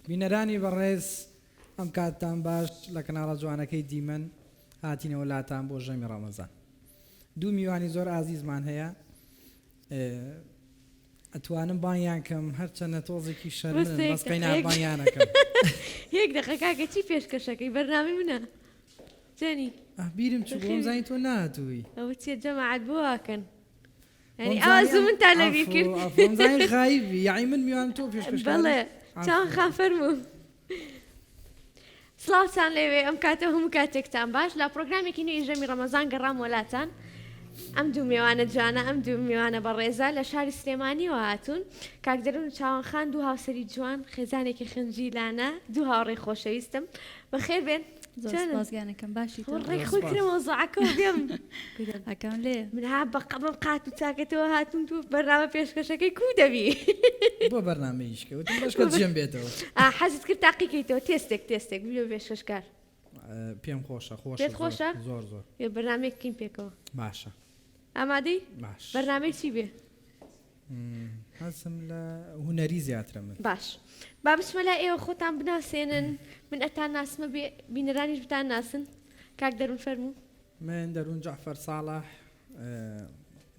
بینەرانی بەڕێز ئەم کاتتان باش لە کەناڵە جوانەکەی دیمەن هاتینەوە لاتان بۆ ژەمی ڕەمەزان دوو میوانی زۆر ئازیزمان هەیە ئەتوانم بانگیان کەم هەرچەنە تۆزێکی شەرمن بەس قەینا بانگیانەکەم. یەک دەقە کاکە چی پێشکەشەکەی بەرنامەی منە جانی. ئاه بیرم چوو بۆم زانی تۆ نەهاتووی. ئەوە چیە جەماعەت بۆ واکەن یانی ئاوا زوو منتان لەبیر کرد. عەفوو عەفوو زانی غایبی یەعنی من میوانم تۆ پێشکەشکاری. بەڵێ چاوان خان فەرموو. سڵاوتان لێوێ ئەم کاتە و هەموو کاتێکتان باش لە پرۆگرامێکی نوێی ژەمی ڕەمەزان گەڕام وەلاتان ئەم دوو مێوانە جوانە ئەم دوو میوانە بەڕێزە لە شاری سلێمانیەوە هاتوون کاک دەرون و چاوان خان دوو هاوسەری جوان خێزانێکی خنجیلانە دوو هاوڕێی خۆشەویستم بەخێر بێن زۆر سپاس گیانەکەم باشی تۆ؟ ڕێک خۆی کرە مەوزوعەکەوە بێم ئەکەم لێ من ها بە قەبم قات و چاکەتەوە هاتوم تو بەرنامە پێشکەشەکەی کو دەبی بۆ بەرنامە ئیشکە وتم بەشکە جێم بێتەوە ئا حەزت کرد تاقیکەیتەوە تێستێک تێستێک ببیە پێشکەشکار پێم خۆشە خۆشە پێت خۆشە زۆر زۆر یە بەرنامەیەک بکەین پێکەوە باشە ئامادەی باش بەرنامەی چی بێ حەزم لە هونەری زیاترە من. باش با بچمە لای ئێوە خۆتان بناسێنن من ئەتان ناسمە بێ بینەرانیش بتان ناسن کاک دەرون فەرموو. من دەرون جەعفەر ساڵح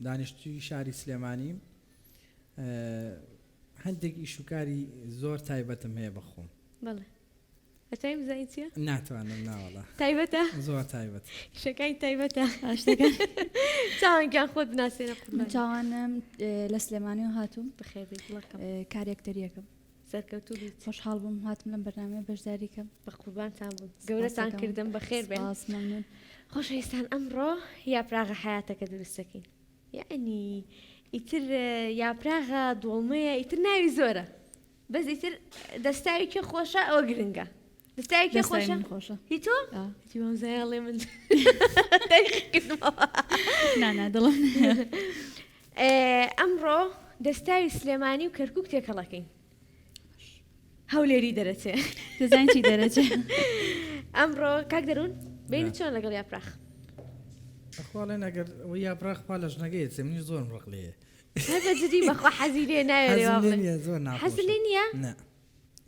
دانیشتووی شاری سلێمانیم هەندێک ئیش و کاری زۆر تایبەتم هەیە بە خۆم. بەڵێ. ئەتوانی بزانی چیە؟ ناتوانم ناوەڵا. تایبەتە؟ زۆر تایبەت. ئیشەکانی تایبەتە. شتەکان. چاوان گیان خۆت بناسێنە قوربان. من چاوانم لە سلێمانیەوە هاتووم. بەخێر بێیت دڵەکەم. کاری ئەکتەریەکەم. سەرکەوتوو بیت. خۆشحاڵ بووم هاتم لەم بەرنامەیە بەشداری کەم. بە قوربانتان بووم. گەورەتان کردم بەخێر بێن. سپاس مەمنون. خۆشەویستان ئەمڕۆ یاپراغە حەیاتەکە دروست دەکەین. یەعنی ئیتر یاپراغە دۆڵمەیە ئیتر ناوی زۆرە. بەس ئیتر دەستاوی کێ خۆشە ئەوە گرنگە دەستاوی کێ خۆشە خۆشە هی تۆ هیوامزایڵێ من تاریخکردمەوە نانا دڵم ئەمڕۆ دەستاوی سلێمانی و کەرکک تێکەڵەکەین هەولێری دەرەچێ دەزانین چی دەرەچێ ئەمڕۆ کاک دەروون بینی چۆن لەگەڵ یاپراخ خواڵێن ئەگەر یاپراخ پا لە ژنەکەی چێ منیش زۆرم ڕق لێیە هەر بە جدی بەخوا حەزی لێ ناوێرێ وا حەزم لێ بڵێ نییە زۆر ناخۆشە. حەزت لێ نییە؟ نا.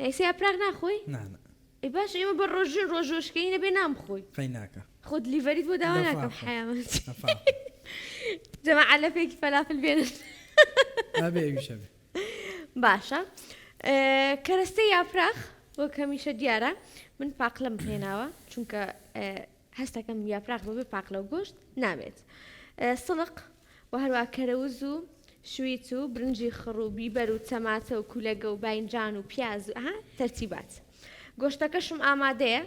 ئێستا یاپراخ ناخۆی؟ نا نا. ئەی باش ئێمە بە ڕۆژین ڕۆژۆشکەی نەبێ نان بخۆی. قەی ناکا. خۆ دلیڤەریت بۆ داوا ناکەم لەفافە. حەیامە. لەفافە. جەماعە لەفێکی فەلافل بێنن. ئەبێ ئەویش هەبێ. باشە کەرەستەی یاپراخ وەک هەمیشە دیارە من پاقلەم هێناوە چونکە هەستەکەم یاپراخ بەبێ پاقلە و گۆشت نابێت سڵق و هەروە کەرەوز و شویت و برنجی خڕ و بیبەر و تەماتە و کولەگە و باینجان و پیاز و ها تەرتیبات گۆشتەکەشم ئامادەیە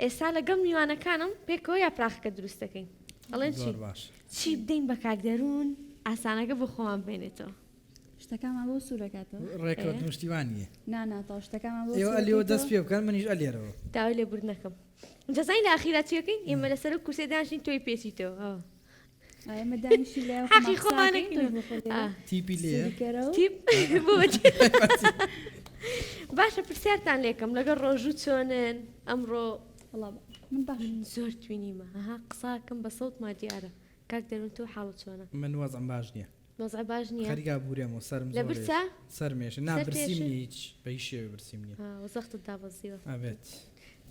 ئێستا لەگەڵ میوانەکانم پێکەوە یاپراخەکە دروست دەکەین ئەڵێن چی چی بدەین بە کاک دەروون ئاسانەکە بۆ خۆمان بێنێتەوە شتەکانمان بۆ سوورەکاتەوە ڕێکەوتن شتی وان نییە نا نا تاو شتەکانمان بۆ ئێوە ئەلێوە دەست پێ بکەن منیش ئەلێرەوە داوای لێبوردنەکەم جەزای لە ئاخیرا چیەکەین ئێمە لەسەر و کورسێ دانیشین تۆی پێچیتەوە ئێمە دانیشین لە حەقی خۆمانەکەین تیپی لێ تیپ بۆ باشە پرسیارتان لێکەم لەگەڵ ڕۆژوو چۆنن ئەمڕۆ من باش زۆر توینیمە ها قساکەم بە سەوتما دیارە کاک دەرون تۆ حاڵت چۆنە؟ من وەزعم باش نییە. وەزع باش نییە؟ خەریکا بورێمەوە سەرم لە زۆر برسا؟ سەرم ئێشێ نا سەر برسیم تێشێ؟ نییە هیچ بە هیچ شێوەیە برسیم نییە. ها وەزەختت دابەزیوە. ئەبێت.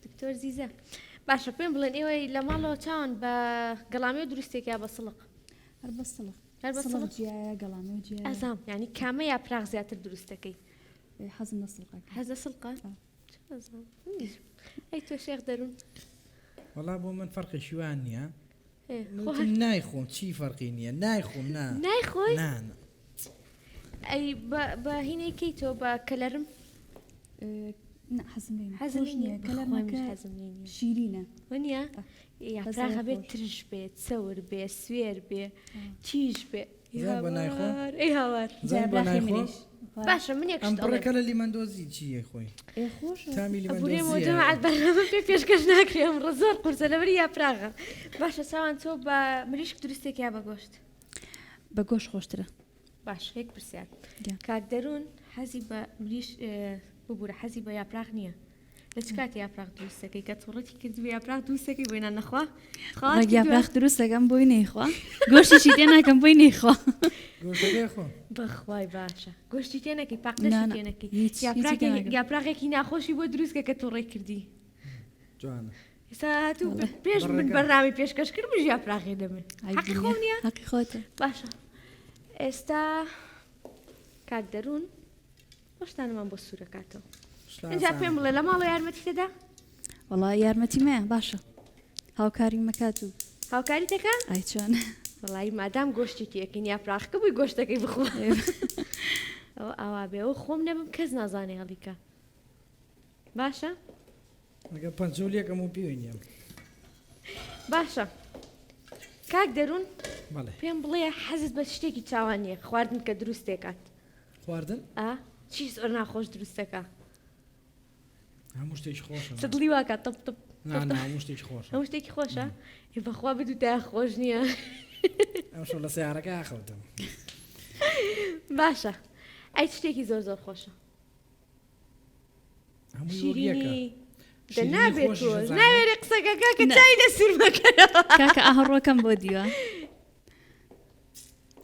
دکتۆر زیزە باشە پێم بڵێن ئێوەی لە ماڵەوە چاوان بە گەڵامێو دروستێک یا بە سڵق؟ هەر بە سڵق. هەر بە سڵق سڵق؟ جیایە گەڵامێو جیایە. ئەزام یانی کامە یاپراخ زیاتر دروست دەکەی؟ حەزم لە سڵقەکە. حەز لە سڵقە؟ ئا. چ ئەزانم منیش. ئەی تۆ شێخ دەروون؟ وەڵا بۆ من فەرقێکی وا نییە. وتم نایخۆم چی فەرقی نییە نایخۆم نا نایخۆی نا نا. ئەی بە هینەی کەی تۆ بە کەلەرم نا حەزم لێ نییە حەزم خۆش لێ نییە نییە کەلەرمەکە حەزم لێ نییە شیرینە وەنیە یاپراخە بێت ترش بێت چەور بێ سوێر بێ تیژ بێ زانی بۆ نایخۆم؟ ئەی هاوار زانی بۆ نایخۆم؟ باشە من یەک ئەم شت ئەڵێم بڕەکە لە لیمەندۆزی چییە خۆی ئێ خۆشە تامی ئەبورێمەوە لیمەندۆزییە جەماعەت بەرنامە پێ پێشکەش ناکرێ ئەمڕۆ زۆر قورسە لەبەری یاپراغە باشە چاوان تۆ بە مریشک دروستێک یا بە گۆشت بە گۆشت خۆشترە باش یەک پرسیار گیان. کاک دەروون حەزی بە مریش ببورە حەزی بە یاپراغ نییە. لە چ کاتێ یاپراخ دروست دەکەی کە توڕەتی کردبی یاپراخ دروست دەکەی بۆی نان نەخوا؟ ڕێک یاپراخ دروست دەکەم بۆی نەیخوا گۆشتیشی تێ ناکەم بۆی نەیخوا. گۆشتەکەی خۆ. بەخوای باشە گۆشتی تێ نەکەی پاقلەشی تێ نەکەی یاپراخێکی ناخۆشی بۆ دروست کە کە توڕەی کردی. جوانە. ئێستا هاتوو پێش من بەرنامەی پێشکەش کرد بژ یاپراخێ دەمن حەقی خۆم نییە؟ حەقی خۆتە. باشە ئێستا کاک دەروون گۆشتانمان بۆ سوورەکاتەوە ئینجا پێم بڵێ لە ماڵەوە یارمەتی دەدا؟ وەڵا یارمەتی مەیە باشە هاوکاری مەکات و هاوکاری دەکا؟ ئای چۆن وەڵی مادام گۆشتی تێکەین یاپراخکە بووی گۆشتەکەی بخۆ ئەوە ئاوا بێ ئەوە خۆم نەبم کەس نازانێ هەڵیکە باشە ئەگەر پەنجۆلیەکەم و پێوەی نییە. باشە کاک دەروون پێم بڵێ حەزت بە شتێکی چاوان نییە خواردن کە دروستێکات خواردن؟ ئا چی زۆر ناخۆش دروست دەکا؟ هەموو شتێکی خۆشە. چ دڵی واکا تەپ تەپ. نا نا هەموو شتێکی خۆشە. هەموو شتێکی خۆشە؟ ئێ بەخوا بدوتایە خۆش نییە. ئەمشەو لە سەیارەکە خەوتم. باشە ئەی چ شتێکی زۆر زۆر خۆشە؟ شیرینی دە نابێت تۆ ناوێرێ قسەکە کاکە چای لە سوور مەکەرەوە. کاکە ئاهڕۆکەم بۆ دیوە.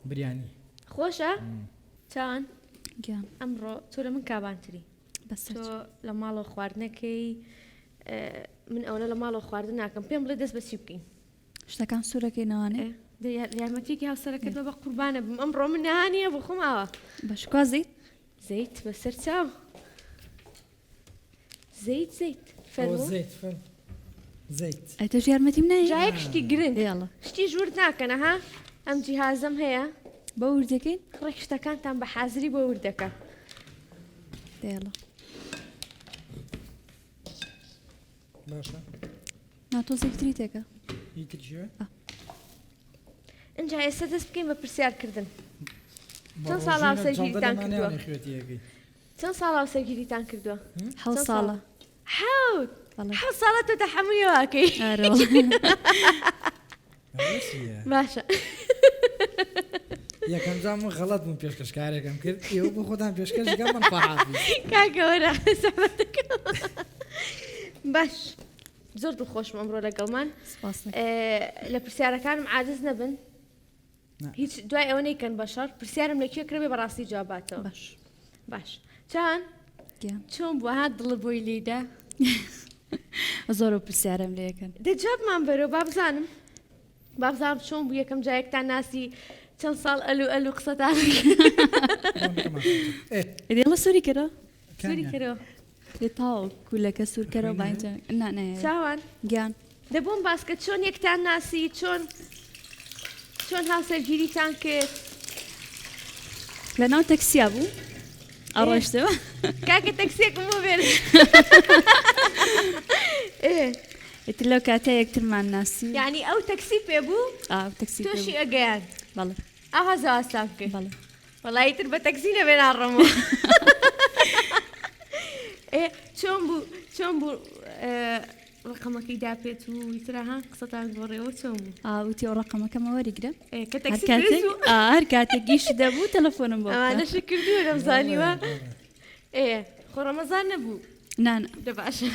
بریانی خۆشە چاوان گیان ئەمڕۆ تۆ لە من کابانتری بەسەر تۆ لە ماڵەوە خواردنەکەی من ئەوەنە لە ماڵەوە خواردن ناکەم پێم بڵێ دەست بە چی بکەین شتەکان سوورەکەی ناوانێ یارمەتیەکی هاوسەرەکەت بە بە قوربانە بم ئەمڕۆ من نانیە بۆ خۆم ئاوا باش کوا زەیت زەیت بەسەر چاو زەیت زەیت فەرموو زەیت فەرموو زەیت ئەی تۆش یارمەتیم نای جا یەک شتی گرنگ یاڵە شتی ژوورت ناکەنە ها ئەم جیهازەم هەیە بۆ وردەکەین ڕێک شتەکانتان بە حازری بۆ ورد دەکا دەیڵە باشە نا تۆزێک تری تێکە هی تریشە ئینجا ئێستا دەست بکەین بە پرسیار کردن چەند ساڵ هاوسەرگیریتان کردووە؟ چەند ساڵ هاوسەرگیریتان کردووە؟ حەوت ساڵە. حەوت حەوت ساڵە تۆ تەحەمولی واکەی باشە یەکەم جار من غەڵەت بووم پێشکەشکارێکم کرد ئێوە بۆ خۆتان پێشکەشکە من خواحافیز کاکە وەرە زەحمەتەکە باش زۆر دڵخۆشم ئەمڕۆ لەگەڵمان لە پرسیارەکانم عاجز نەبن هیچ دوای ئەوە نەیکەن بە شەڕ پرسیارم لە کوێ کرێ بەڕاستی جواباتەوە باش باش چان چۆن بووە ها دڵ بۆی لیدا زۆر و پرسیارم لەکەن دە جوابمان بەرەوە با بزانم با بزانم چۆن بوو یەکەم جایەکتان ناسی چەند ساڵ ئەلو ئەلو قسەتان ئێڵە سووری کەرە سووری کەرەوە لێ تاو کولەکە سوور کەرەوە باینجان نا نا چاوان گیان دە بۆم باس کە چۆن یەکتان ناسی چۆن چۆن هاوسەرگیریتان کرد لە ناو تەکسیا بوو ئەڕۆشتەوە کاکە تەکسیەکم بۆ بێن ئیتر لەو کاتە یەکترمان ناسی یعنی ئەو تەکسی پێ بوو تەکسی تۆشی ئەگەیان بەڵێ ئاها زاستان کرد بەڵێ وەڵا ئیتر بە تەکسی نەبێ ناڕۆمەوە. ئێ چۆن بوو چۆن بوو ڕقەمەکەی دا پێت و ئیترە ها قسەتان گۆڕێەوە چۆن بوو ئا وتی ئەو ڕقەمەکەمە وەریگرە ئێ کە هەر تەکسی کاتێک پێت بوو ئا، هەر کاتێک ئیشی دەبوو تەلەفۆنم بۆ بکە ئەوانەشی کردووە نەمزانیوە ئێ خۆ ڕەمەزان نەبوو نا نا دە باشە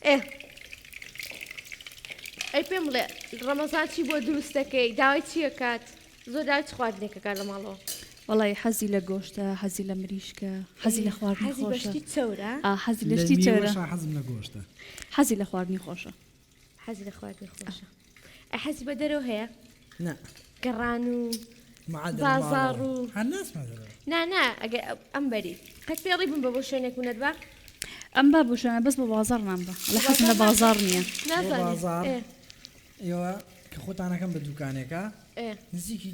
ئێ ئەی پێم بڵێ ڕەمەزان چی بۆ دروست دەکەی داوای چییە کات زۆر داوای چ خواردنێکەکە لە ماڵەوە؟ وەڵی حەزی لە گۆشتە حەزی لە مریشکە حەزی لە خواردنی حەزی بە خۆشە شتی چەورە؟ ئا حەزی لە شتی چەورە حەزم لە گۆشتە حەزی لە خواردنی خۆشە حەزی لە خواردنی خۆشە ئەی حەزی بە دەرەوە هەیە؟ نا گەڕان و معادە لە بازاڕ ماڵەوە. و هەر ناچمە دەرەوە نا نا ئەگەر ئەم بەری قەت پێڕی بم بە بۆ شوێنێک و نەتبا ئەم با بۆ شوێنە بەس بۆ بازاڕ نامبا لە حەزم لە بازاڕ نییە نازانێ بازاڕ؟ ئێ ئێوە کە خۆتانەکەم بە دوکانێکا نزیکی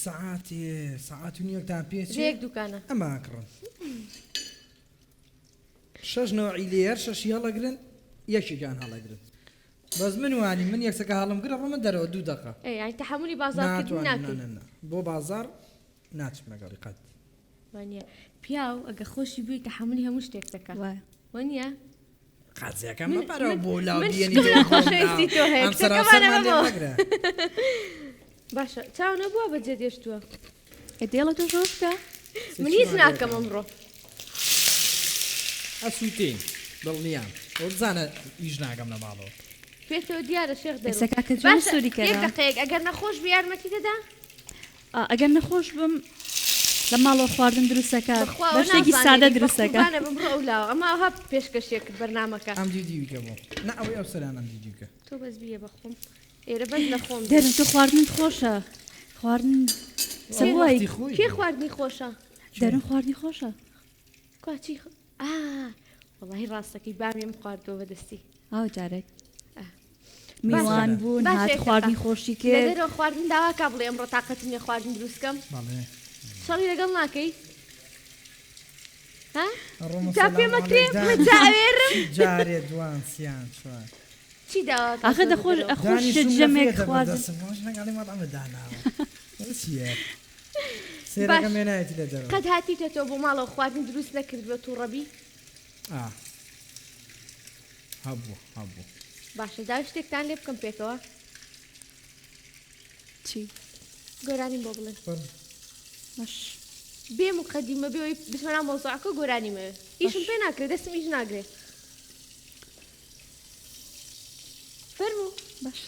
سەعاتێ سەعات و نیوێکتان پێ چێ یەک دوکانە ئەمە ئەکڕن شەش نەوعی لێ هەر شەشی هەڵەگرن یەکێکیان هەڵەگرن بەس من وانی من یەکسەکە هەڵم گرە ڕۆمە دەرەوە دوو دەقە ئێ یانی تەحەمولی بازاڕکردن ناتوانم ناکەی نا نا نا بۆ بازاڕ ناچم لەگەڵی قەت وانیە پیاو ئەگە خۆشی بووی تەحەمولی هەموو شتێک دەکات وایە وانیە قازیەکەم مەبەرەوە بۆ لاو من بیەنی شکم لە تۆ خۆم خۆشەویستی لاو. تۆ هەیە ئەم کچەکەمانە سەراوسەرمان لێ مەبەوە. مەگرە. باشە چاو نەبووە بەجێ دێشتووە ئێ دێڵە تۆ شۆش بکە من هیچ ناکەم ئەمڕۆ ئەسووتێین. دڵنیام ئەوە بزانە ئیش ناکەم لە ماڵەوە. پێتەوە دیارە شێخ دەرون. ئێستا کاکە جوان باشە سووری یەک کەرە. دەقەیەک ئەگەر نەخۆش بی یارمەتی دەدا؟ ئا ئەگەر نەخۆش بم لە ماڵەوە خواردن دروست ئەکات بەخوا بە ئەوە شتێکی سادە نازانێ دروست ئەکات. بەقوربانە بم بڕۆ ئەو لاوە ئەمە ئەوها پێشکەشێ کرد بەرنامەکە. ئەم دیو دیویکە بۆ نا ئەوەی ئەو سەران ئەم دیو دیوکە. تۆ بەس بیە بەخۆم ئێرە بەس لە خۆم دەرون تۆ خواردنت خۆشە خواردن سەبوای وەختی خۆی کێ خواردنی خۆشە؟ دەرون خواردنی خۆشە. کوا چی ئا وەڵاهی ڕاستەکەی بامیم خواردووە بەدەستی. ئاو جارێک میوان بوون باشە هات یەک خواردنی دەقە. خۆشی لە کرد. دەرەوە خواردن داواکا بڵێ ئەمڕۆ تاقەتم نیە خواردن دروست کەم. بەڵێ. شەڕی لەگەڵ ناکەی؟ ها؟ ئەڕۆمە جا سەلام پێم ئەکرێ عەلەیک بڵێ جا ئەوێرم؟ جارێ دوان سیان چوار. چی داواکا ئاخر تۆ لە دەخۆش دەرەوە؟ ئەخۆش دانیشتوم لە ژەمێک فێتە خواردن. بەردەستم ئەوەش نەگەڵی مەتعەمە داناوە. ئەوە چییە؟ باش سێرەکەم هێنایەتی لە دەرەوە. قەت هاتیتە تۆ بۆ ماڵەوە خواردن دروست نەکردووە تووڕەبی؟ ئا هەبوو هەبوو. باشە داوای شتێکتان لێ بکەم پێکەوە؟ چی؟ گۆرانیم بۆ بڵێن. فەرموو. باش. بێ مقەدیمە بێ ئەوەی بچمە ناو مەوزوعەکە گۆرانیم ئەوێ. ئیشم باش. پێ ناکرێ دەستم ئیش ناگرێ. فەرموو. باش.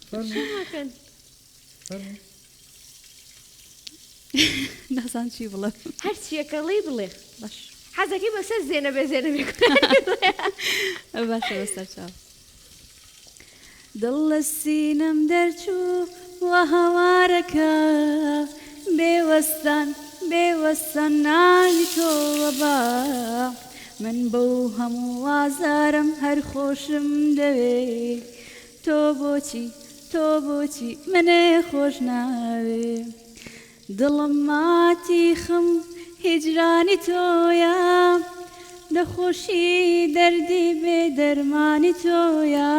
فەرموو. شەرمەکەن. فەرموو. نازانم چی بڵێم. هەرچیەکە ڵێی بڵێ. باش. حەزەکەی بەسەر زێنە بێ زێنە بێ گۆرانی بڵێ. باشە بەسەر چاو. دڵ لە سینەم دەرچوو وە هاوارەکە بێوەستان بێوەستان ناوی تۆوە با من بەو هەموو ئازارم هەر خۆشم دەوێ تۆ بۆچی تۆ بۆچی منێ خۆش ناوێ دڵم ماتی خەم هیجرانی تۆیە نەخۆشی دەردی بێ دەرمانی تۆیە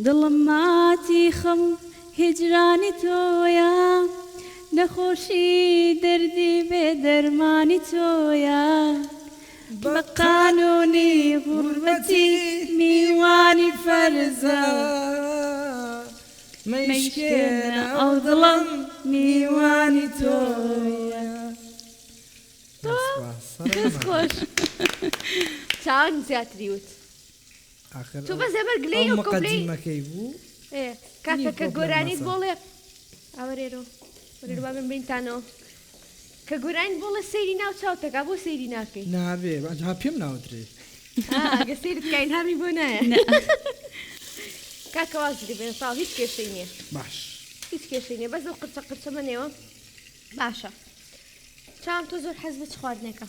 دڵم ماتی خەم هیجرانی تۆیە نەخۆشی دەردی بێ دەرمانی تۆیە بە قانونی غوربەتی میوانی فەرزە مەیشکێنە ئەو دڵم میوانی تۆیە. دەست خۆش چاوان زیاتری وت. ئاخر تۆ بەس لەبەر گلەیی ئەو ئەو کۆپلەی مقەدیمەکەی بوو. ئێ کاکە نی کە کۆپلەم گۆرانیت مەسە. بۆڵێ ئاوەرێرۆ وەرێرۆ با بم بینتانەوە کە گۆرانیت بۆڵێ سەیری ناو چاوتەکا بۆ سەیری ناکەی؟ نابێ ها پێم ناوترێ. ئا گە سەیرت کە ئیلهامی بۆ نایە. کاکە وازی لێ بێنە تەواو هیچ کێشەی نییە. باش. هیچ کێشەی نییە بەس ئەو قرچە قرچە مەنێوە باشە. چاوم تۆ زۆر حەز بە چ خواردنێکە؟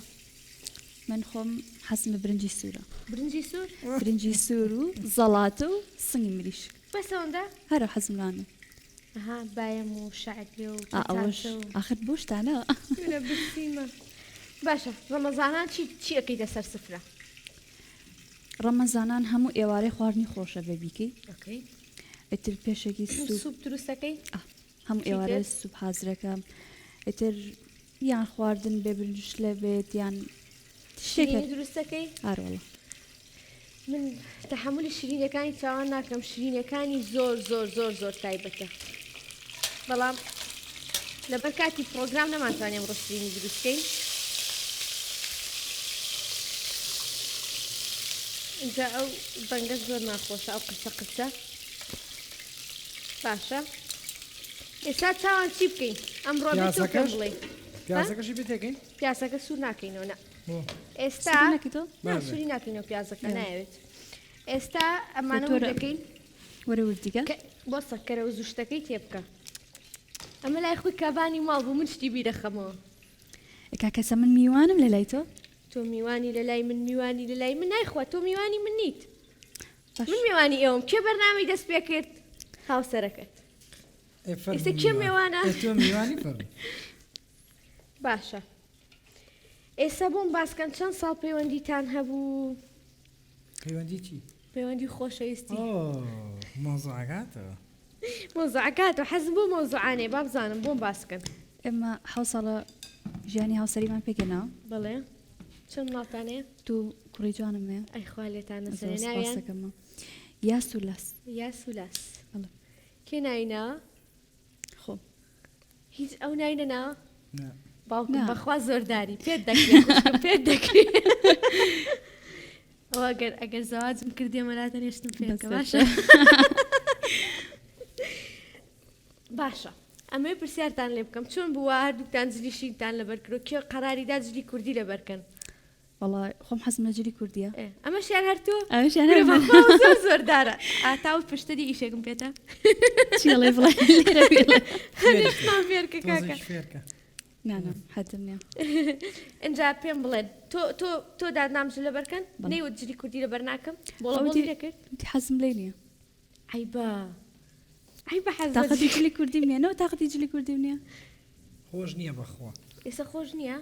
من خۆم حەزم بە برنجی سوورە. برنجی سوور؟ برنجی سوور و زەڵاتە و سنگی مریشک. بەس ئەوەندە؟ هەرە حەزم لانە. ئەها بایەم و شەعریە و ئا ئەوەش پەتاتە و ئاخر بۆ شتانە. منە برسیمە. باشە ڕەمەزانان چی چی ئەکەیتە سەر سفرە؟ ڕەمەزانان هەموو ئێوارەی خواردنی خۆشە بێ بیکەی. ئۆکەی. ئیتر پێشێکی سوپ. سوپ دروستەکەی؟ ئا هەموو چی ئێوارە تر؟ سوپ حازرەکەم. ئیتر یان خواردن بێ برنج لێ بێت یان شتێکە. شیرینی دروستەکەی؟ ئارۆڵە. من تەحەمولی شیرینەکانی چاوان ناکەم شیرینەکانی زۆر زۆر زۆر زۆر تایبەتە بەڵام لەبەر کاتی پرۆگرام نەمانتوانێ ئەمڕۆ شیرینی دروست بکەین ئینجا ئەو دەنگە زۆر ناخۆشە ئەو قرچە قرچە باشە ئێستا چاوان چی بکەین ئەمڕۆ بێ تۆ پێم پیازەکەش؟ بڵێ پیازەکەشی بتێکەین؟ پیازەکە سوور ناکەینەوە نا بۆ؟ ئێستا سووری ناکەیتەوە؟ نا بابێ. سووری ناکەینەوە پیازەکە نە. نایەوێت ئێستا ئەمانە دکتۆرە وردەکەین وەرە وردیکە کە بۆ سەکەرە و زوو شتەکەی تێ بکە ئەمە لای خۆی کابانی ماڵ بوو من شتی بیرەخەمەوە کاکە سە من میوانم لە لای تۆ تۆ میوانی لە لای من میوانی لە لای من نایخوا تۆ میوانی من نیت باش. من میوانی ئێوەم کێ بەرنامەی دەست پێ کرد هاوسەرەکەت ئێ فەرموو ئێستا کێ میوان. میوانە؟ ئێ تۆ میوانی فەرموو. باشە ئێستا بۆم باسکەن چەند ساڵ پەیوەندیتان هەبوو؟ پەیوەندی چی؟ پەیوەندی خۆشەویستی. ئۆ مەوزوعەکاتەوە. مەوزوعەکاتەوە حەزم بۆ مەوزوعانێ با بزانم بۆم باسکەن. ئێمە حەوت ساڵە ژیانی هاوسەریمان پێکهێناوە. بەڵێ چەند مناڵتان هەیە؟ دوو کوڕی جوانم هەیە. ئەی خوا لێتان زۆر نەسەنێ. ناویان؟ سوپاسەکەم. یاس و لاس. یاس و لاس. بەڵێ. کێ ناوی ناوە؟ خۆم. هیچ ئەو ناوی نەناوە؟ نا. باوکم نا. بەخوا زۆرداری پێت دەکرێ خوشکم پێت دەکرێ. ئەوە ئەگەر ئەگەر زەواجم کرد دێمە لاتە نێشتم فێرکە باشە باشە ئەمەوێ پرسیارتان لێ بکەم چۆن بووە هەردووکتان جلی شینتان لەبەر کرد و کێ قەراری دا جلی کوردی لەبەر کەن؟ وەڵا خۆم حەزم لە جلی کوردیە. ئێ ئەمەشیان هەر تۆ؟ ئەمەشیان هەر کورە من. بەخوا زۆر زۆردارە. ئا تاو پشتەری ئیشێکم پێتە. چی ئەڵێ بڵێ لێرە بێڵێ. هەنێشتمان فێرکە کاکە. تۆزێکی فێرکە. نا نا حەزم نییە. ئینجا پێم بڵێن تۆ تۆ تۆ دادنام جل لەبەر کەن؟ بەڵێ. نەیوت جلی کوردی لەبەر ناکەم؟ بۆڵە خۆ بۆڵی وتی نەکرد؟ وتی حەزم لێی نییە. عەیبە عەیبە حەز لە تاقەتی جلی جلی کوردیم نییە نەوە تاقەتی جلی کوردیم نییە. خۆش نییە بەخوا. ئێستا خۆش نییە؟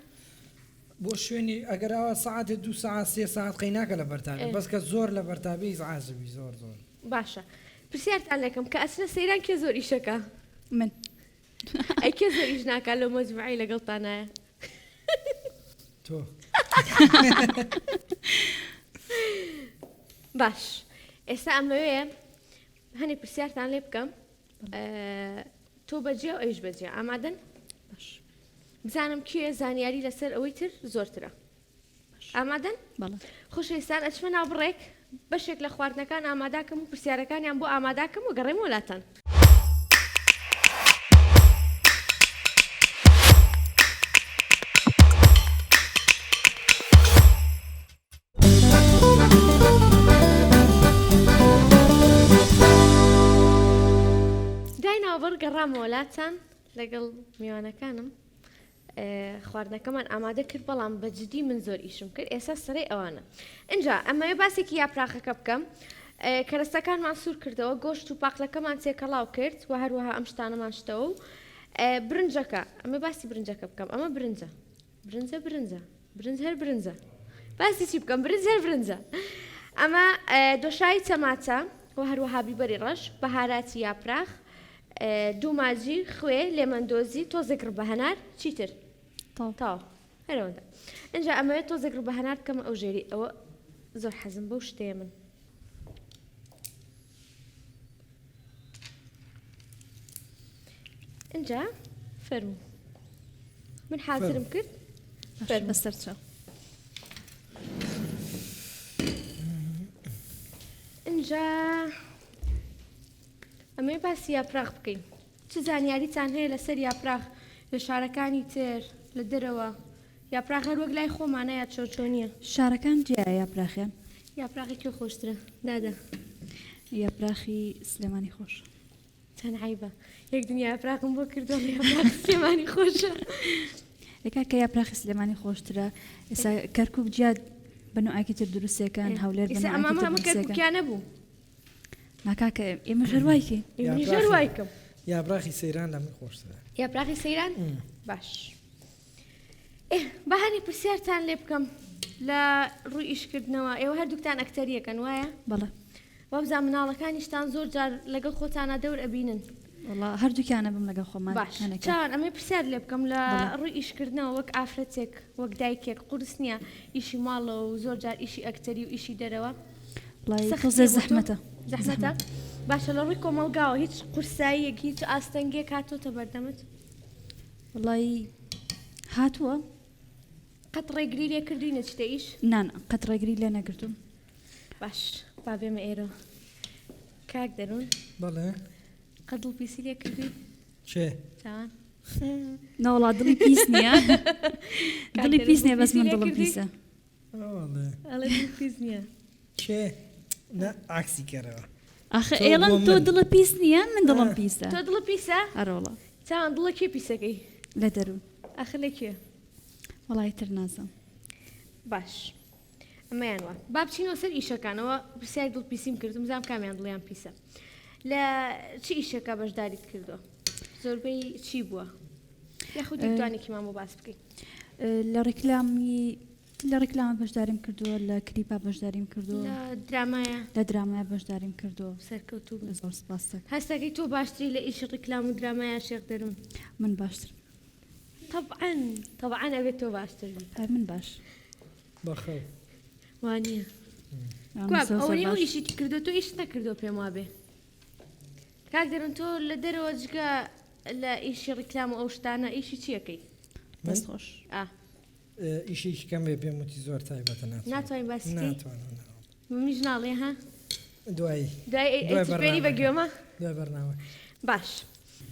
بۆ شوێنی ئەگەر ئاوا سەعاتێ دوو سەعات سێ سەعات قەیناکە لەبەرتا بێ بەس کە زۆر لەبەرتا بێ ئیزعاج بی زۆر زۆر. باشە پرسیارتان لێکەم کە ئەچنە سەیران کێ زۆر ئیشەکا؟ من. ئەی کێ زۆر ئیش ناکا لەو مەجموعەی لەگەڵتانایە؟ تۆ. باش ئێستا ئەمەوێ هەنێ پرسیارتان لێ بکەم تۆ بەجێ و ئەویش بەجێ ئامادەن؟ باش. بزانم کێ زانیاری لەسەر ئەوەی تر زۆرترە. ئامادەن؟ بەڵێ. خۆشەویستان ئەچمە ناو بڕێک بەشێک لە خواردنەکان ئاماداکەم و پرسیارەکانیان بۆ ئاماداکەم و گەڕێمەوە لاتان. دوای ناوبڕ گەڕامەوە لاتان لەگەڵ میوانەکانم خواردنەکەمان ئامادە کرد بەڵام بە جدی من زۆر ئیشم کرد ئێستا سەرەی ئەوانە ئینجا ئەمەوێ باسێکی یاپراخەکە بکەم کەرەستەکانمان سوور کردەوە گۆشت و پاقلەکەمان تێکەڵاو کرد و هەروەها ئەم شتانەمان شتەوە و برنجەکە ئەمە باسی برنجەکە بکەم ئەمە برنجە برنجە برنجە برنج هەر برنجە باسی چی بکەم برنج هەر برنجە ئەمە دۆشاوی تەماتە و هەروەها بیبەری ڕەش بەهاراتی یاپراخ دوو ماجی، خوێ، لێمەندۆزی، تۆزێک ڕبەهەنار، چیتر؟ تەواو هەر ئەوەندە. ئینجا ئەمەوێت تۆزێک ڕبەهەنار بکەمە ئەو ژێری ئەوە زۆر حەزم بەو شتەیە من. ئینجا فەرموو من حازرم کرد فەرموو. بەسەر چاو. ئینجا ئەمەوێ باسی یاپراخ بکەین. چ زانیاریتان هەیە لەسەر یاپراخ لە شارەکانی تر، لە دەرەوە؟ یاپراخ هەر وەک لای خۆمانە یا چۆن چۆنییە؟ شارەکان جیایە یاپراخیان. یاپراخی کوێ خۆشترە دادە؟ یاپراخی سلێمانی خۆشە. چەند عەیبە یەک دنیا یاپراخم بۆ کردووە ئەڵێ یاپراخی سلێمانی خۆشە. ئێ کاکە یاپراخی سلێمانی خۆشترە. ئێستا کەرکوک جیا بە نوعێکی تر دروستێکەن، هەولێر بە ئێستا نوعێکی ئەمە تر هەموو دروستێکەن. کەرکوکیانە بوو. نا کاکە ئێمەش هەر وای کەین. ئێمەش هەر وای کەم. یاپراخی سەیران لە من خۆشترە. یاپراخی سەیران باش. ئێ با هەنێ پرسیارتان لێ بکەم لە ڕووی ئیشکردنەوە ئێوە هەردووکتان ئەکتەریەکەن وایە؟ بەڵێ. وابزانم مناڵەکانیشتان زۆر جار لەگەڵ خۆتانا دەور ئەبینن. وەڵا هەردووکیان ئەبم لەگەڵ خۆمان باش هەنێکە. چاوان ئەمەوێ پرسیار لێ بکەم لە بەڵێ. ڕووی ئیشکردنەوە وەک ئافرەتێک وەک دایکێک قورس نییە ئیشی ماڵەوە و زۆر جار ئیشی ئەکتەری و ئیشی دەرەوە؟ وەڵای سەخت تۆزێ نییە بۆ تۆ؟ زەحمەتە. زەحمەتە؟ باشە لە ڕووی کۆمەڵگاوە هیچ قورساییەک هیچ ئاستەنگیەک هاتۆتە بەردەمت؟ وەڵای هاتووە. قەت ڕێگری لێ کردووی نەچیتە ئیش؟ نا نا قەت ڕێگری لێ نەگرتووم. باش با بێمە ئێرەوە. کاک دەروون. بەڵێ. قەت دڵ پیسی لێ کردووی؟ کێ؟ چاوان. نەوەڵا دڵی پیس نییە. دڵی پیس نییە بەس من دڵم پیسە. ئەڵێ دڵ پیس نییە. کێ؟ نا عەکسی کەرەوە. ئاخە ئێڵم تۆ دڵە پیس نییە من دڵم پیسە. تۆ دڵە پیسە؟ ئەرۆڵە. چاوان دڵە کێ پیسەکەی؟ لە دەروون. ئاخر لە کێ؟ وەڵا ئیتر نازانم. باش ئەمەیان وا. با بچینەوە سەر ئیشەکانەوە پرسیاری دڵ پیسیم کردم بزانم کامیان دڵیان پیسە. لە چ ئیشێکا بەشداریت کردووە؟ زۆربەی چی بووە؟ یاخود یەک دوانێکیمان بۆ باس بکەی. لە ڕیکلامی لە ڕیکلامە بەشداریم کردووە لە کلیپا بەشداریم کردووە لە درامایە لە درامایە بەشداریم کردووە. سەرکەوتوو بن. زۆر سپاست دەکەم. هەستەکەی تۆ باشتری لە ئیشی ڕیکلام و درامایا شێخ دەروون؟ من باشترم. تەبعەن تەبعەن ئەبێت تۆ باشتر بی. ئەر من باش. بەخەو. وانیە. کوا ئەوەنەی ئەو ئیشی کردووە تۆ ئیشت نەکردووە پێم وابێ. کاک دەروون تۆ لە دەرەوە جگە لە ئیشی ڕیکلام و ئەو شتانە ئیشی چی ئەکەی؟ دەست خۆش. ئا. ئیشێکی کەم بێ پێم وتی زۆر تایبەتە ناتوانم. ناتوانین باسی کەی؟ ناتوانم. منیش ناڵێ ها دوایی دوای ئەی بە گوێمە دوای بەرنامە باش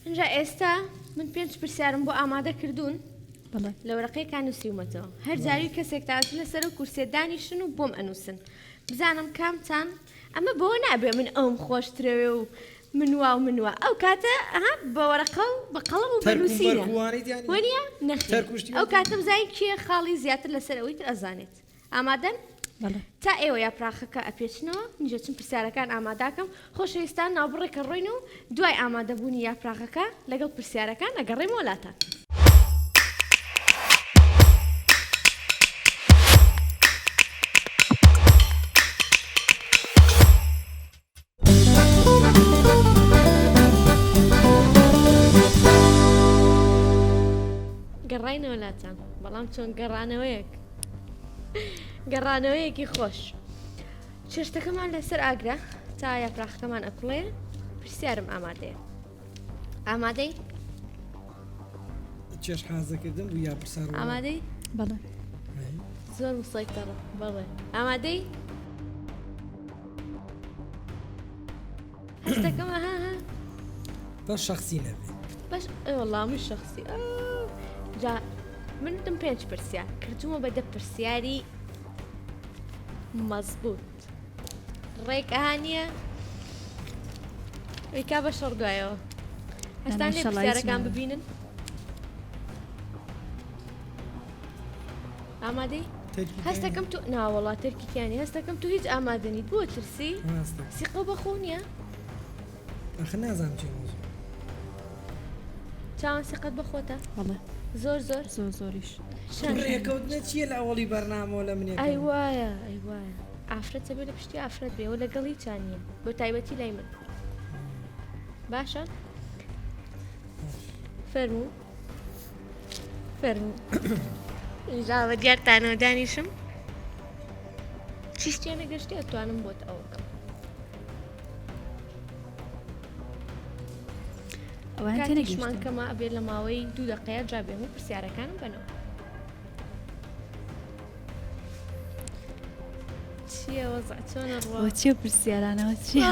ئینجا ئێستا من پێنج پرسیارم بۆ ئامادە کردوون لە وەرەقەیەکا نووسیومەتەوە هەر جاری کەسێک تاچ لەسەر و کورسێ دانیشن و بۆم ئەنووسن بزانم کامتان ئەمە بۆ نابێ من ئەوم خۆشترەوێ و من وا و من وا ئەو کاتە ئەها بە وەرەقە و بە قەڵەم و بە نووسینە وەنیە نەخێر ئەو کاتە بزانین کێ خاڵی زیاتر لەسەر ئەوەی تر ئەزانێت ئامادەن؟ بەڵێ. تا ئێوە یاپراخەکە ئەپێچنەوە منیش ئەچم پرسیارەکان ئاماداکەم خۆشەویستان ناوبڕێکە ڕۆین و دوای ئامادەبوونی یاپراخەکە لەگەڵ پرسیارەکان ئەگەڕێمەوە لاتان. گەڕاینەوە لاتان بەڵام چۆن گەڕانەوەیەک گەڕانەوەیەکی خۆش چێشتەکەمان لەسەر ئاگرە تا یاپراخەکەمان ئەکوڵێ پرسیارم ئامادەیە ئامادەی چێش حازەکردن بوو یا پرسیار ئامادەی بەڵێ زۆر مسەیتەڕە بەڵێ ئامادەی هەستەکەم ها ها بەس شخصی نەبێ بەس وەڵا من شخصی جا من وتم پێنج پرسیار کردومە بە دە پرسیاری مەزبوط ڕێک ئەها نییە ئەیکا بە شەڕ دوایەوە هەستان لێ پرسیارەکان ببینن ئامادەی؟ هەستەکەم تۆ ناوەڵا تەرکی تیانی هەستەکەم تۆ هیچ ئامادە نیت بۆ ترسی سیقە بە خۆ نییە ئەخ نازانم چی مۆزوع چاوان سیقەت بە خۆتە بەڵێ زۆر زۆر زۆر زۆریش ڕێکەوتنە چییە لە ئەوەڵی بەرنامەوە لە منێ ئەی وایە ئەی وایە ئافرەت دەبێت لە پشتی ئافرەت بێ و لەگەڵ هیچان نییە بۆ تایبەتی لای من باشە فەرموو فەرموو ئینجا بە دیارتانەوە دانیشم چیش تێنەگەشتی ئەتوانم بۆت ئەوە بکەم ئەوان کاتیشمان تێنەگەیشتن کەمە ئەبێت لە ماوەی دوو دەقەیە جا بێم و پرسیارەکانم بەنەوە چییە وەزع چۆنە ڕوا ئەوە چیە پرسیارانەوە چییە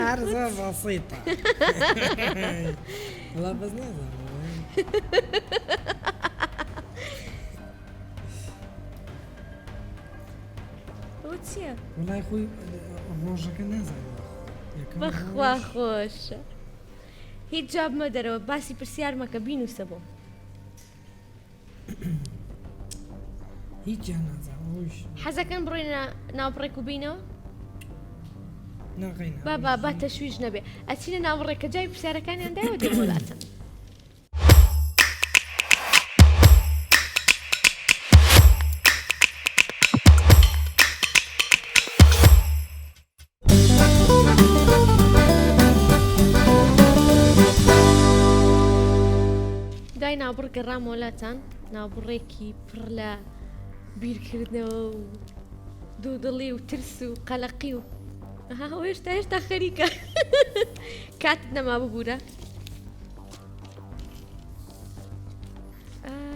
هەر زۆر بەسیتە وەڵا بەس نازانم ئەوە چییە؟ وەڵای خۆی ڕۆژەکە نازانم یەکەم بەخوا ڕۆژ خۆشە هیچ جواب مەدەرەوە باسی پرسیار مەکە بینوسە بۆم هیچیان نازانم ئەویش حەزەکەن بڕۆینە ناو بڕێک و بینەوە ناقەینا با با با تەشویش نەبێ ئەچینە ناو بڕێک کە جای پرسیارەکانیان دایەوە دێم وڵاتم دوای ناوبڕ گەڕامەوە لاتان، ناوبڕێکی پڕ لە بیرکردنەوە و دوودڵی و ترس و قەلەقی و ئەها ئەو هێشتا هێشتا خەریکە کاتت نەما ببوورە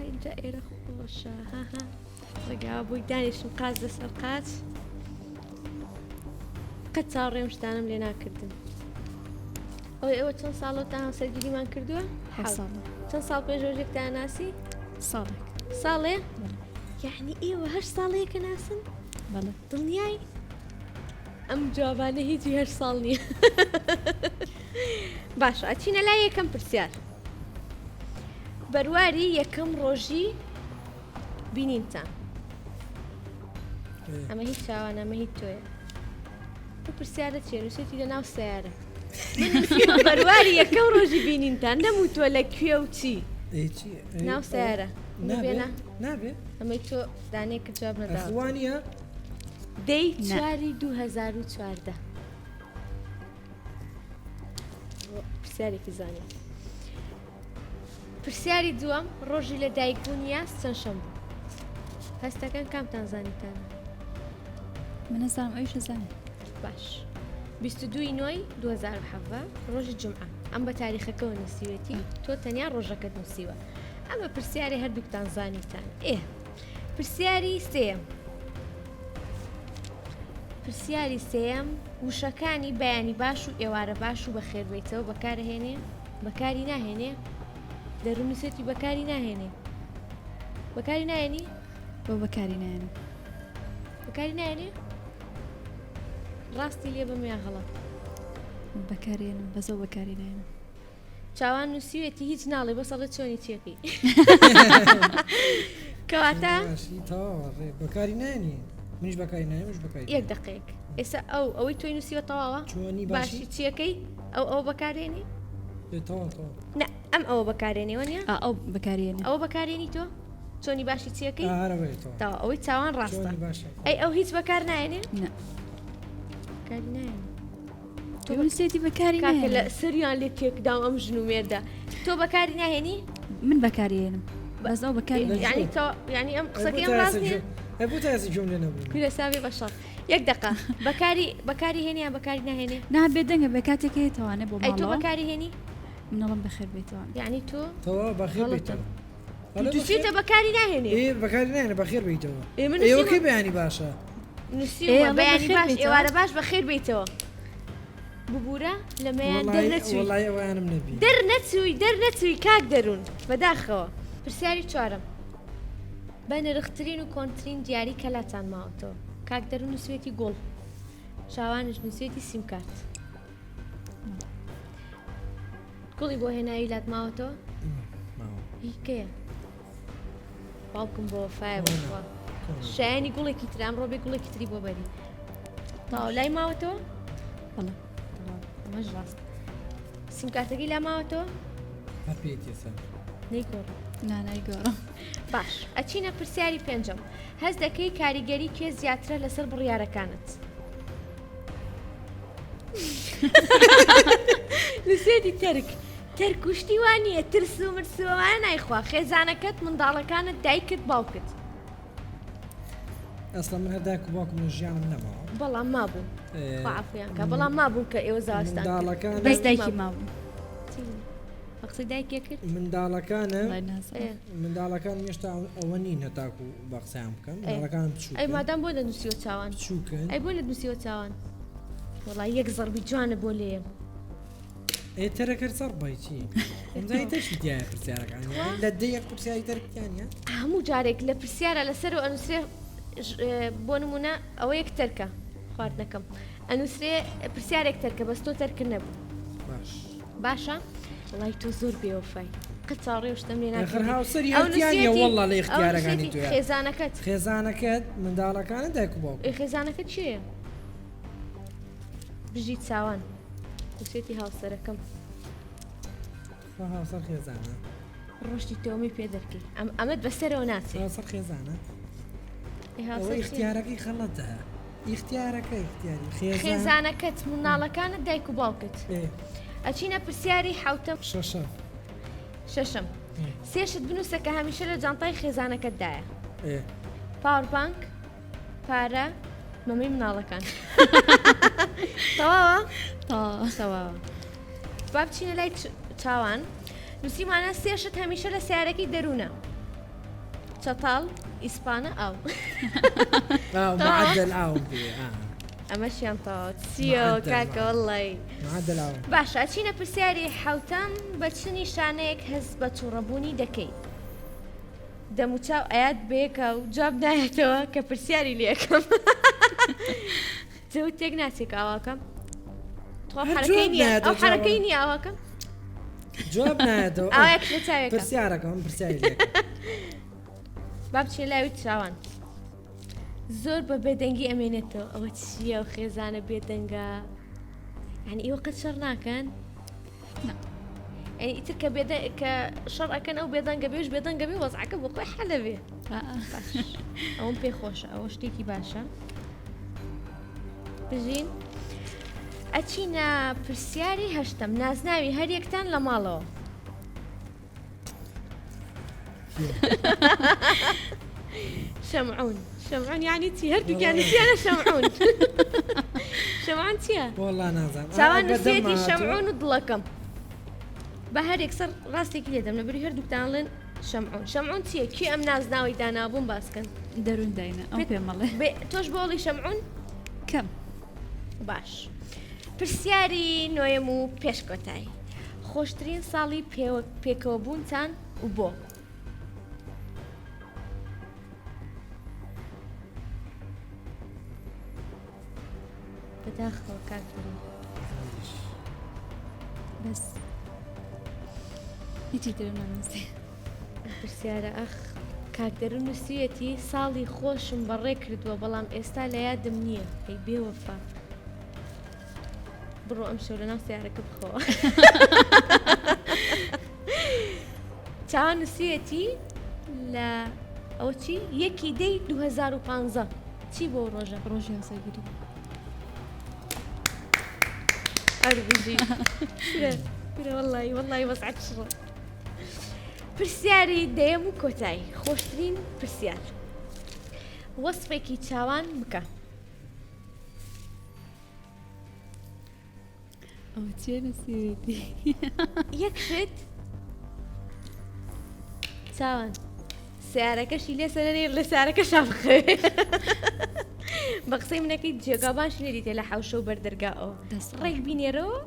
ئینجا ئێرە خۆشە ها ڕێگاوە بۆی دانیشم قاچ لەسەر قاچ قەت چاوەڕێم شتانم لێ ناکردن ئەوەی ئەوە چەند ساڵەتان هاوسەرگیریمان کردووە ساڵ چەند ساڵ پێش ڕۆژێکتان ناسی ساڵێک ساڵێ یعنی ئێوە هەر ساڵەیەکە ناسن بەڵێ دڵنیای ئەم جوابانە هیچی هەر ساڵ نییە باشە ئەچینە لای یەکەم پرسیار بەرواری یەکەم ڕۆژی بینینتان ئەمە هیچ چاوان ئەمە هیچ تۆیە ئەو پرسیارە چیە نووسێتی لە ناو سیارە بەرواری یەکەم ڕۆژی بینینتان نەموتووە لە کوێ و چی ناو سیارە نابێ نابێ ئەمەی تۆ دانێک جواب نەداوە وانە دەی چواری 2014 پرسیارێکی زانین پرسیاری دووەم، ڕۆژی لە دایک بوونی یاس چەند شەم بوو؟ هەستەکەن کامتان زانیتانە؟ من ئەزانم ئەویش ئەزانێ. باش 22 ی نۆی 2017 ڕۆژی جومعە ئەم بە تاریخەکەوە نووسیوێتی تۆ تەنیا ڕۆژەکەت نووسیوە ئەمە پرسیاری هەردووکتان زانیتان ئێ پرسیاری سێیەم. پرسیاری سێیەم، وشەکانی بەیانی باش و ئێوارە باش و بەخێربێیتەوە بەکارئەهێنێ؟ بەکاری ناهێنێ؟ دەروون نووسێتی بەکاری ناهێنێ. بەکاری نایەنی؟ بۆ بەکاری نایەنم. بەکاری نایەنێ؟ ڕاستی لێ بم یان غەڵەت؟ بەکارێنم بەس ئەو بەکاری نایەنم. چاوان نووسیوێتی هیچ ناڵێ بەس ئەڵێ چۆنی چیەکەی کەواتە بەکاری نانی منیش بەکاری ناێمش بەکاری یەک دقێک ئێستا ئەو ئەوەی تۆی نووسیوە تەواوە چۆنی باشی چیەکەی ئەو ئەو بەکارێنی نە ئەم ئەوە بەکارێنەوە نیە ئەو بەکارێنی ئەوە بەکارێنی تۆ چۆنی باشی چیەکەی ئەوەی چاوان ڕاستە ئەی ئەو هیچ بەکار نایێنێ بەکاری نایێنێ تۆ نووسێتی بەکاری کاکە لە سەریان لێ تێکدام ئەم ژن و مێردە تۆ بەکاری ناهێنی من بەکاری هێنم بەس ئەو بەکاری یعنی تۆ یعنی ئەم قسەکەی ئەم ڕاست نییە بۆ تا ئێستا گوێم لێ نەبوو کورە ساوی بەشەڕ یەک دقە بەکاری بەکاری هێنی یان بەکاری ناهێنێ نا بێدەنگە بێ کاتێک هەیە تەوانێ بۆ ئەی تۆ ماڵەوە بەکاری هێنی منەڵم بەخێر بێتەوە یعنی تۆ تەواو بەخێر غەڵەتە. بێتەوە دووسێتە بەکاری ناهێنێ ئێ بەکاری ناهێنێ بەخێر بێیتەوە ئێ من ئێوە نووسیومە کەی بەیانی باشە نووسیومە بەیانی بەخێر باش بێیتەوە. ئێوارە باش بەخێر بێیتەوە ببورە لەمەیان دەرنەچووی وەڵای ئەوەیانم نەبی دەرنەچووی دەرنەچووی کاک دەروون بەداخەوە پرسیاری چوارەم بە نرخترین و کۆنترین دیاری کە لاتان ماوەتەوە کاک دەروون نووسوێتی گوڵ شاوانش نووسێتی سیمکارت گوڵی بۆ هێناوی لات ماوەتەوە هی کەیە باوکم بۆ وەفایە بەخوا شایانی گوڵێکی ترام ڕۆبێ گوڵێکی تری بۆ بەری تاو لای ماوەتەوە بەڵێ ئەمەش ڕاست سیمکارتەکەی لا ماوەتەوە هەر پێیتی سەر نەیگۆڕ نا نایگۆڕم باش ئەچینە پرسیاری پێنجەم هەست دەکەی کاریگەری کێ زیاترە لەسەر بڕیارەکانت نووسێتی تەرک تەرک و شتی وا نییە ترس و مرس و ئەوانە نایخوا خێزانەکەت منداڵەکانت دایکت باوکت ئەسڵا من هەر دایک و باوکم لە ژیانم نەماوە بەڵام مابوون خوا عەفویان کە بەڵام مابوون کە ئێوە زاواجتان کرد منداڵەکان بەس دایکی مابوو چی بوو؟ بە قسەی دایکێ کرد منداڵەکانم وەڵای نازانم. منداڵەکانم هێشتا ئەوە نین هەتاکو بە قسەیان بکەم منداڵەکانم بچووکن ئەی مادام بۆ نەنووسیوە چاوان بچووکن ئەی بۆ نەنووسیوە چاوان وەڵای یەک زەڕبی جوانە بۆ لێیەم ئێ تەرەکەر زەڕ بای چی ئەمزای تەرکی تایە پرسیارەکان لە دە یەک پرسیاری تەرکیان نیە هەموو جارێک لە پرسیارە لەسەر و ئەنووسرێ بۆ نمونە ئەوە یەک تەرکە خواردنەکەم ئەنووسرێ پرسیارێک تەرکە بەس تۆ تەرکە نەبوو باش باشە وڵی تۆ زۆر بێوەفای قەت چاوەڕێ و شتم لێ ئاخر ناکردی هاوسەری ئەو هەرتیان نیە نووسیەتی والله لە ئەو ئیختیارەکانی نووسیەتی تۆیە خێزانەکەت خێزانەکەت منداڵەکانت دایک و باوکت ئێ خێزانەکەت کێیە بژی چاوان نووسیەتی هاوسەرەکەم خوا هاوسەر خێزانە ڕۆشتی تۆمی پێ دەرکەی ئەم ئەمەت بەسەرەوە ناچێ هاوسەر خێزانە ئێ ئەوە هاوسەر چییە؟ ئیختیارەکەی خەڵەتە ئیختیارەکە ئیختیاری خێزان خێزانەکەت منداڵەکانت دایک و باوکت ئێ ئەچینە پرسیاری حوتەم شەشەم شەشەم سێ شت بنووسە کە هەمیشە لە جانتای خێزانەکەتدایە ئێ power bank پارە مەمەی مناڵەکان تەواوە تەواوە تەواوە با بچینە لای چاوان نووسیمانە سێ شت هەمیشە لە سیارەکەی دەروونە چەتاڵ ئیسپانە ئاو ئاو معدل ئاوم پێ ئا. ئەمەشیان تەواو چییە معدل، کاکە معدل. وەڵڵای معدل ئاوم باشە ئەچینە پرسیاری حەوتەم بە چ نیشانەیەک هەست بە تووڕەبوونی دەکەی دەموچاو ئەیات بەیەکا و جواب نایەتەوە کە پرسیاری لێکەم جەوت تێک ناچێ کە ئاواکەم تخوا هەر حەرەکەی جواب نییە نایەتەوە ئەو حەرەکەی نییە ئاواکەم جواب نایەتەوە ئاوایەک لە چاوێکە پرسیارەکەم من پرسیاری لێکەم با بچینە لاوی چاوان زۆر بە بێدەنگی ئەمێنێتەوە ئەوە چییە و خێزانە بێدەنگە یعنی ئێوە قەت شەڕ ناکەن نا. یعنی ئیتر کە بێدە کە شەڕ ئەکەن ئەو بێدەنگە بێش بێدەنگە بێ وەزعەکە بۆ خۆی حەلە بێ باش ئەوم پێ خۆشە ئەوە شتێکی باشە بژین ئەچینە پرسیاری هەشتم نازناوی هەریەکتان لە ماڵەوە شەمعون شەمعون یعنی چی هەردووکیان نووسیانە شەمعون شەمعون چییە؟ وەڵا نازانم چاوان ئا، بەدەم نووسیەتی هاتووە. شەمعون و دڵەکەم بە هەرێک سەر ڕاستێکی لێدەم لەبری هەردووکتان ڵێن شەمعون شەمعون چییە کێ ئەم نازناوەی دانابووم باسکەن دەروون داینا ئەو پێمەڵێ بێ تۆش بۆڵی شەمعون؟ کەم. باش پرسیاری نۆیەم و پێش کۆتایی خۆشترین ساڵی پێکەوە بوونتان و بۆ؟ بەداخەوە کاک فەرید. بەس هیچی ترم نانووسی. پرسیارە ئەخ کاک دەرون نووسیویەتی ساڵی خۆشم بەڕێ کردووە بەڵام ئێستا لە یادم نییە ئەی بێوەفا بڕۆ ئەم شەو لەناو سیارەکە بخەوە چاوان نووسیویەتی لە ئەوە چی یەکی دەی 2015 چی بۆ ڕۆژە ڕۆژی هاوسەرگیری ئەربژی وەڵی وەڵی وەزعەت شڕە پرسیاری دەیەم و کۆتایی خۆشترین پرسیار وەسفێکی چاوان بکە. ئەوە چیە نووسیوێتی؟ یەک شت چاوان سیارەکەشی لێ سەرێ لە سیارەکە شابخێ بە قسەی منەکەی جێگا باشی نەدیتێ لە حوشە و بەردەرگا ئەوە دەست ڕێک بینێرەوە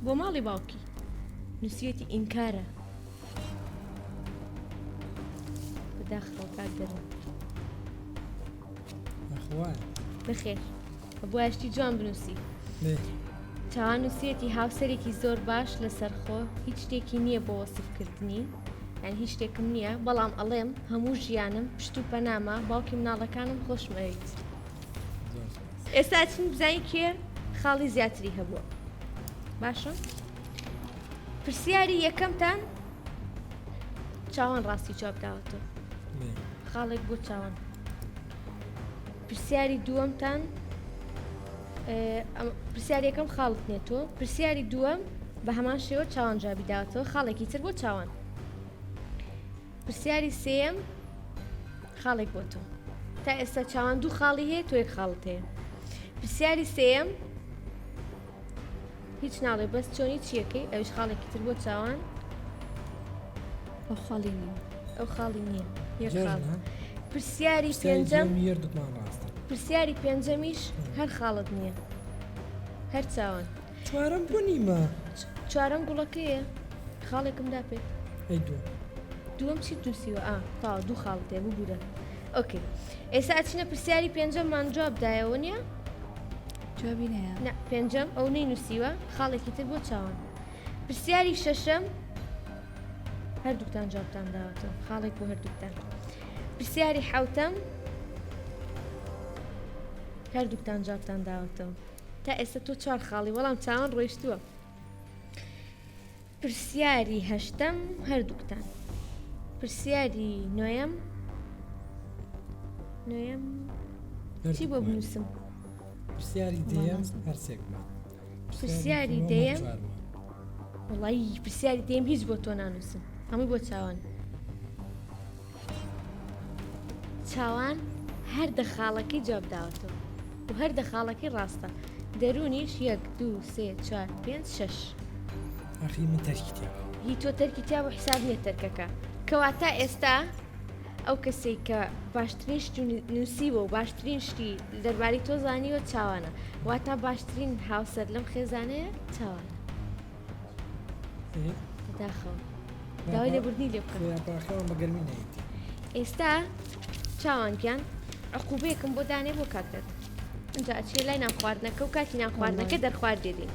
بۆ ماڵی باوکی نووسیوێتی ئینکارە بەداخەوە کاک دەرون. نەخوایە. نەخێر ئەبوایە شتی جوان بنووسی. چاوان نووسیەتی هاوسەرێکی زۆر باش لەسەرخۆ هیچ شتێکی نییە بۆ وەسفکردنی یان هیچ شتێکم نییە بەڵام ئەڵێم هەموو ژیانم پشت و پەنامە باوکی مناڵەکانم خۆشم ئەویت. ئێستا ئەچین بزانین کێ خاڵی زیاتری هەبووە باشە پرسیاری یەکەمتان چاوان ڕاستی جواب داوەتەوە خاڵێک بۆ چاوان پرسیاری دووەمتان پرسیاری یەکەم خاڵت نیە تۆ پرسیاری دووەم بە هەمان شێوە چاوان جوابی داوەتەوە خاڵێکی تر بۆ چاوان پرسیاری سێیەم خاڵێک بۆ تۆ تا ئێستا چاوان دوو خاڵی هەیە تۆ یەک خاڵت هەیە پرسیاری سێیەم هیچ ناڵێ بەس چۆنی چیەکەی ئەویش خاڵێکی تر بۆ چاوان ئەو خاڵی نییە ئەو خاڵی نییە یەک خاڵ پرسیاری پێنجەم پرسیاری پێنجەمیش هەر خاڵت نییە هەر چاوان چوارەم بۆ نیمە. چوارەم گوڵەکەیە خاڵێکم دا پێت. ئەی دووەم. دووەم چیت نووسیوە ئا تەواو دوو خاڵت هەیە ببورە ئۆکەی ئێستا ئەچینە پرسیاری پێنجەممان جواب دایەوە نییە؟ جوابی نایە. نا پێنجەم ئەو نەی نووسیوە خاڵێکی تر بۆ چاوان پرسیاری شەشەم هەردووکتان جوابتان داوەتەوە خاڵێک بۆ هەردووکتان پرسیاری حوتەم هەردووکتان جوابتان داوەتەوە تا ئێستا تۆ چوار خاڵی وەڵام چاوان ڕۆیشتووە پرسیاری هەشتەم هەردووکتان پرسیاری نۆیەم نۆیەم چی بۆ بنووسم پرسیاری دەیەم هەرسێکمان پرسیاری دەیەم وڵی پرسیاری دەیەم هیچ بۆ تۆ نانووسم هەمووی بۆ چاوان چاوان هەر دە خاڵەکەی جواب داوەتەوە و هەر دە خاڵەکەی ڕاستە دەروونیش یەک دوو سێ چوار پێنج شەش. ئەخی من تەرکی تیا بوو. هی تۆ تەرکی تیا بوو حیساب نییە تەرکەکە کەواتە ئێستا ئەو کەسەی کە باشترین شت نووسیوە و باشترین شتی دەربارەی تۆ زانیوە چاوانە واتا باشترین هاوسەر لەم خێزانەیە چاوانە. بەداخەوە داوای لێبوردنی لێ بکە بە گەرمی نەیتی ئێستا چاوان گیان عقوبەیەکم بۆ دانێ بۆ کاک دەرد اینجا ئەچێ لای نان خواردنەکە و کاتی نان خواردنەکە دەرخوارد دێدین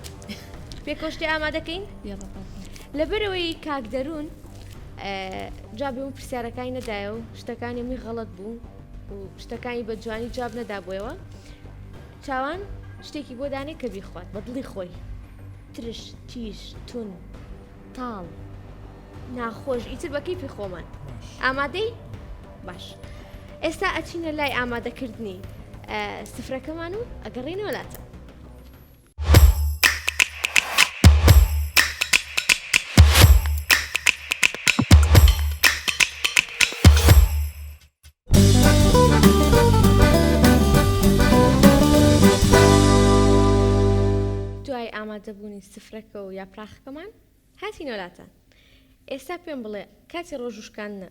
پێکەوە شتێ ئامادەکەین لەبەرەوەی کاک دەروون جوابی و پرسیارەکانی نەدایە و شتەکانی می غەڵت بوو و شتەکانی بە جوانی جواب نەدابووەوە چاوان شتێکی بۆ دانێ کە بیخوات بە دڵی خۆی ترش تیژ تون تاڵ ناخۆش ئیتر بە کەیفی خۆمان ئامادەی باش ئێستا ئەچینە لای ئامادەکردنی سفرەکەمان و ئەگەڕینەوە لاتە. دوای ئامادەبوونی سفرەکە و یاپراخەکەمان هاتینەوە لاتان ئێستا پێم بڵێ کاتی ڕۆژوو شکاندنە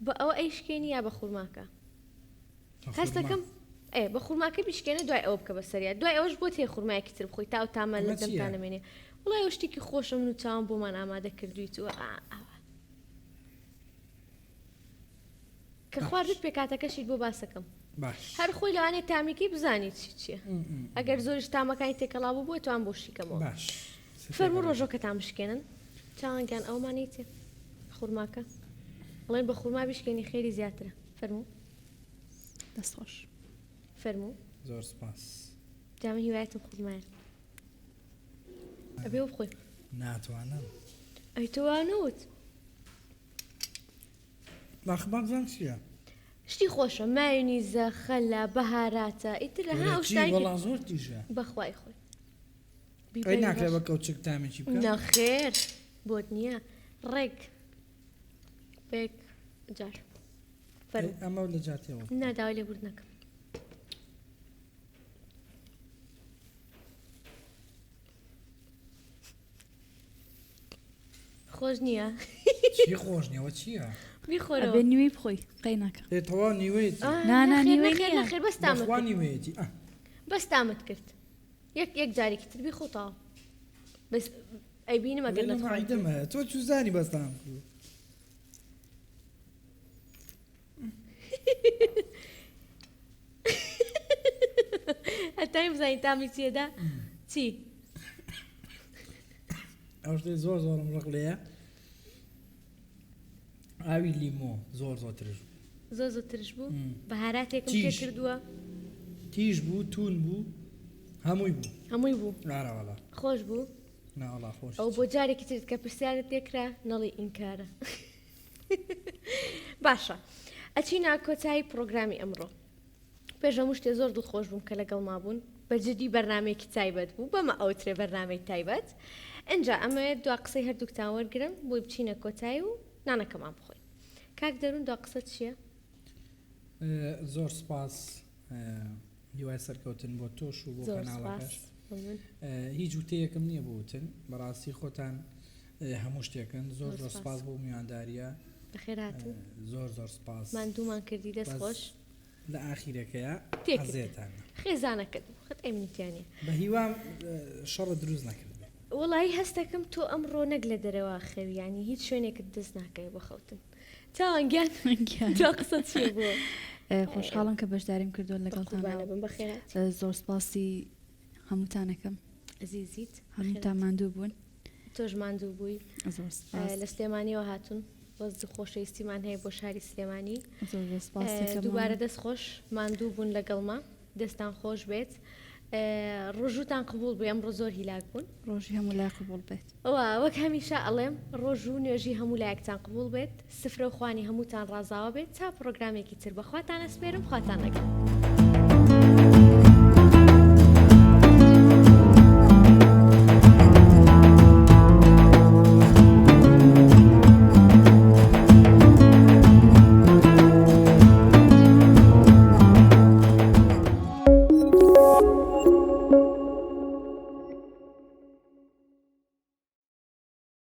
بە ئەوە ئەیشکێنی یا بە خورماکە هەستەکەم. ئێ بە خورماکە بیشکێنە دوای ئەوە بکە بەسەریا دوای ئەوەش بۆت هەیە خورمایەکی تر بخۆی تا ئەو تامە لە ئەمە دەمتا چییە؟ نەمێنێ وڵای ئەو شتێکی خۆشە من و چاوم بۆمان ئامادە کردوویت و ئا ئاوا کە باش خواردت پێکاتەکەشیت بۆ باسەکەم باش هەر خۆی لەوانەیە تامیکەی بزانی چی چییە ئەگەر زۆریش تامەکانی تێکەڵا بوو بۆ توان بۆشی کەمەوە باش فەرموو ڕۆژۆکەتان بشکێنن چاوان گیان ئەومانەی تێ خورماکە بڵێن بە خورما بیشکێنی خێری زیاترە فەرموو دەست خۆش. فەرموو. زۆر سپاس. جا من هیوایەتم خورمایە. ئەبێ بخۆی. ناتوانم. ئەی تۆ وا نەوت. باخ بابزانم چییە؟ شتی خۆشە مایۆنیزە خەلە بەهاراتە ئیتر ها ئەو چی شتانەی وەڵا زۆر تیژە. بەخوای خۆی. ئەی بیبەری ناکرێ ڕەش. بە کەوچک تامێکی بکە؟ نەخێر بۆت نییە ڕێک بێک جار. فەرموو. ئەمە لە جاتیەوە. نا داوای لێبوردنەکەم. خۆش نییە؟ چی خۆش نییە؟ چییە؟ بیخۆرەوە. ئەبێ نیوەی بخۆی قەیناکە. ئێ تەواو نیوەیەتی. نا نا نەخێر نیوەی نەخێر نییە. نەخێر بەس تامت بەخوا کرد. نیوەیەتی. ئە. بەس تامت کرد. یەک یەک جارێکی تر بیخۆ تەواو. بەس ئەیبینم ئەگەر لە نەتخوارد. مەعیدەمە تۆ چوزانی بەس تام کرد. هەتای بزانین تامی چیەدا چی؟ ئەو شتەی زۆر زۆرم ڕق لێیە ئاوی لیمۆ زۆر زۆر ترش بوو. زۆر زۆر ترش بوو بەهاراتێکم تیژ. پێ کردووە تیژ بوو تون بوو هەمووی بوو. هەمووی بوو ئارە وەڵا. خۆش بوو نا وەڵا خۆش. ئەو بۆ جارێکی ترت کە پرسیارت لێکرا نەڵی ئینکارە باشە ئەچینە کۆتایی پرۆگرامی ئەمڕۆ پێش هەموو شتێ زۆر دڵخۆش بووم کە لەگەڵما بوون بە جدی بەرنمەیەکی تایبەت بوو بەمە ئەوترێ بەرنمەی تایبەت ئینجا ئەمەوێت دوا قسەی هەردووکتان وەرگرم بۆی بچینە کۆتایی و نانەکەمان بخۆین کاک دەروون دوا قسە چییە؟ زۆر سپاس هیوای سەرکەوتن بۆ تۆش و بۆ زۆر کەناڵەکەش. سپاس ممنون. هیچ وتەیەکم نییە بۆ وتن بەڕاستی خۆتان هەموو شتێکن زۆر زۆر زۆر سپاس. سپاس بۆ میوانداریە بەخێرهاتن. زۆر زۆر سپاس. ماندوومان کردی دەست بەس خۆش. لە ئاخیرەکەیە تێکرد. ئەزێتان. خێزانەکەت بوو خەت ئەی منی تیا نییە. بە هیوام شەڕت دروست نەکردبێ. وەڵایی هەستەکەم تۆ ئەمڕۆ نەک لە دەرەوە خەوی یانی هیچ شوێنێکت دەست ناکەوێ بۆ خەوتن. چاوان گیان گیان. دوا قسەت چییە بۆ؟ خۆشحاڵم کە بەشداریم کردووە لەگەڵتان. قوربانە بم بەخێرات. زۆر سپاسی هەمووتانەکەم. ئەزیزیت. هەمووتان ماندوو بوون. تۆش ماندوو بووی. زۆر سپاس. لە سلێمانیەوە هاتوون. ڕێز و خۆشەویستیمان هەیە بۆ شاری سلێمانی. زۆر زۆر سپاس دەکەم. دووبارە دەست خۆش ماندوو بوون لەگەڵما. دەستان خۆش بێت. ڕۆژووتان قبوڵ بێ ئەمڕۆ زۆر هیلاک بوون. ڕۆژی هەموو لای قبوڵ بێت. وا وەک هەمیشە ئەڵێم ڕۆژوو و نوێژی هەموو لایەکتان قبوڵ بێت، سفرە و خوانی هەمووتان ڕازاوە بێت تا پڕۆگرامێکی تر بە خواتان ئەسپێرم خواتان لەگەڵ.